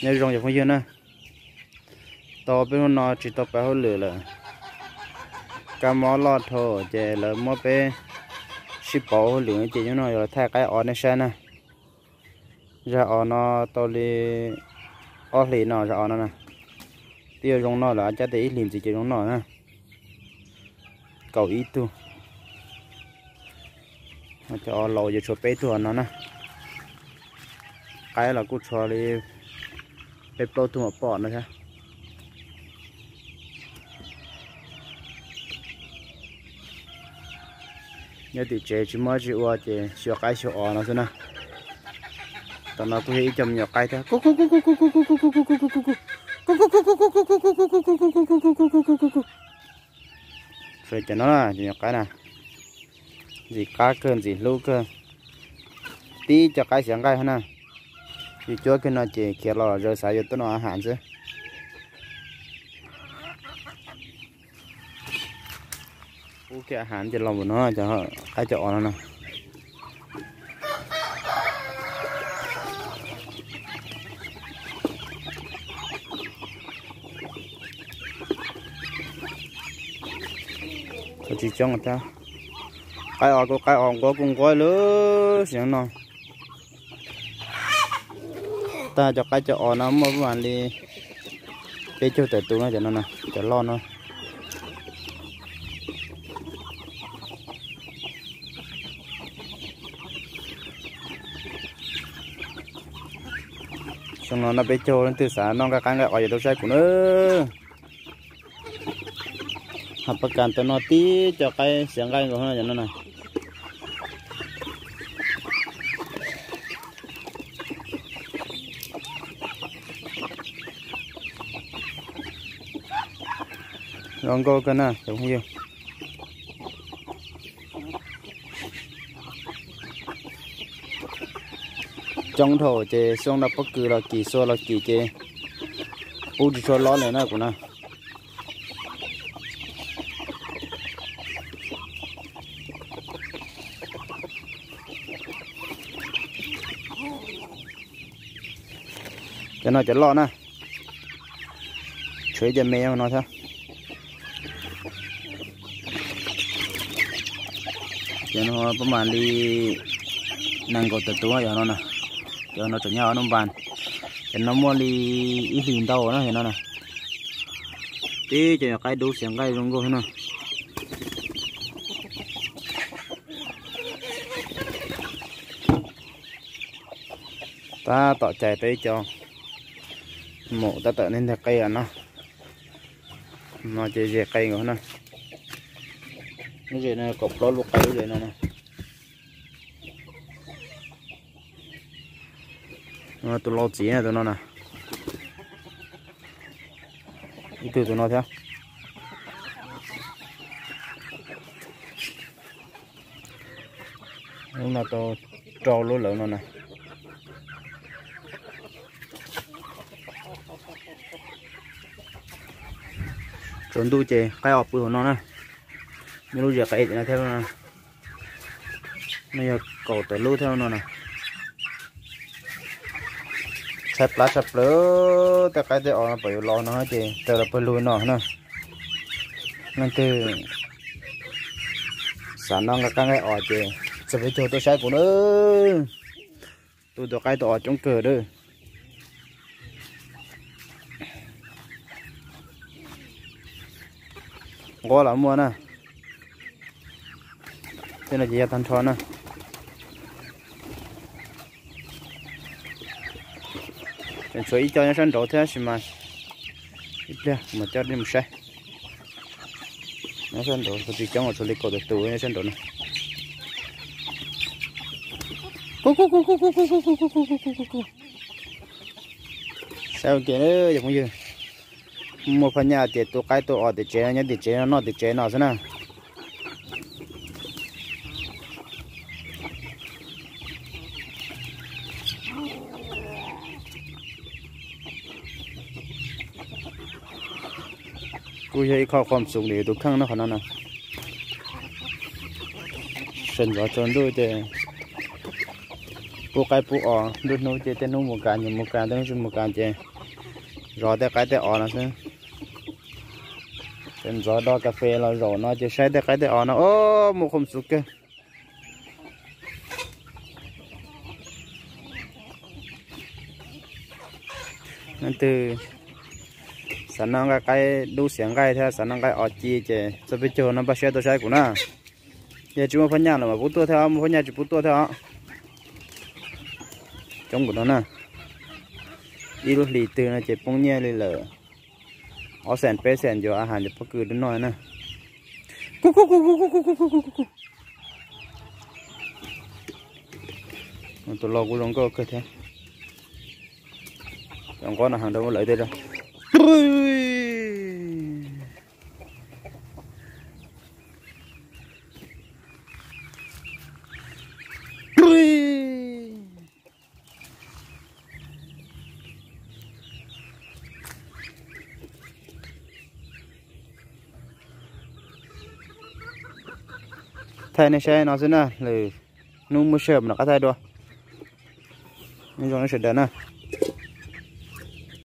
Nyob zoo cov phooj ywg na, tau peb hnub no tsis tau pab hauj lwm lawm, kab mob loj dhau ces lawv muab peb sib pauv hauj lwm ces hnub no yuav los thaij qaib os nej saib na. Zag os no tau li ob hlis no zag os no na, twb yuav zoo noj lawm, cab tias ib hlis ntxiv ces zoo noj na. Kaum ib tug, cov os laus ces tshuav peb tug no na. Qaib los kuj tshuav li peb plaub tug pom no thiab. Nyob tim tsev tsis muaj dab tsi ua ces xyuas qaib xyuas os no xwb na. Tam no kuj yog ib co me nyuam qaib thiab. Cov no cov nyuam qaib na, ntxim qab kawg ntxim hlub kawg. Tib co qaib xiav nqaij na, yus cuab kiag no ces khiav los zaws xav yuav tuaj noj a has xwb. Pub kiag a has ces los npaum no, cov qaib cov os no na. Tsis coob thiab, qaib os kuj qaib os, nquab kuj nquab lawm sim no. Tag cov qaib cov os no muaj pab mam li peb caug tawm tus no, cov no na, cov loj no. Xyoo no noj peb caug leej twg xav noj nqaij qaib nqaij os ces tuaj saib kuv na. Hab pab kas tau no tib co qaib xiav nqaij nkaus no na. Zoo nkauj kawg na cov phooj ywg. Coob dhau ces xyoo no pob kws los kim xua los kim ces pub tsis tshua lob li na kuv na. Cov no cov loj na, tshuav ib co me no thiab. Cov no pab mam li nees nkaum tawm tus yog no na. Cov no tseem nyob ob nub npas, cov no muaj li ib hlis ntau na yog no na. Tib cov nyuam qaib dub xiav nqaij zoo nkauj thiab na. Tab tom cais tau ib co maum tab tom ntiag qe no. No ces zes qe nkaus na. Lub zes no kaum plaub lub qaib lub zes no na. Tus lau txiv tus no na. Ib tug tus no thiab. Lub no tau rau lub lawm no na. Tsaus ntuj ces qaib os pw hauv no na. Nyob lub zes qe no thiab no. No yog kaum tawm lub thiab no na. Tshaib plab tshaj plaws, tej qaib tej os no pom yuav los no ces raws los pawg lug no na. Leej twg xav noj nqaij qaib nqaij os ces txog peb caug tuaj saib kuv na. Tu tus qaib tus os coob kawg lawm. Nquab los muaj na. Tej no ces yog tag nrho na. Tseem tshuav ib co nyob sab nraud thiab sis mas ib pliag mas coj nej mus saib. Nyob sab nraud tsis coob, tshuav li kaum tawm tus nyob sab nraud no. Saib ua ke cov phooj ywg, muaj phaj nyaj tias tu qaib tu os tim tsev no, nyob tim tsev no, noj tim tsev no xwb na. Kuj yog ib qho qhuam xum ntawm yus tus kheej no qhov no na. Sawv ntxov tsaus ntuj ces pub qaib pub os, nruab hnub ces tej hnub mus kas ces mus kas, tej hnub tsis mus kas ces Zov tej qaib tej os no xwb. Ces ntxov do kas fes los zaum no ces saib tej qaib tej os no, o, muaj qhov xus kawg. Leej twg xav noj nqaij qaib dub xiav nqaij thiab xav noj nqaij os ci ces txog peb caug no npaj siab tuaj saib kuv na. Yog tsis muaj phab nyaj los mas pub tuaj thiab os, muaj phab nyaj tsis pub tuaj thiab os. Coob npaum no na. Ib lub hlis twg no ces poob nyiaj li lawm. Ob xees peb xees yuav a has cov pob kws rau noj na. Kuj kuj kuj kuj kuj kuj kuj kuj kuj. Tus lo kuj zoo nkauj kawg thiab. Cov nqob no heev rau lawv tej. Thaij nej saib no xwb na, lwm hnub muaj sij hawm mam rov qab thaij dua. Nyob zoo nej sawv daws na.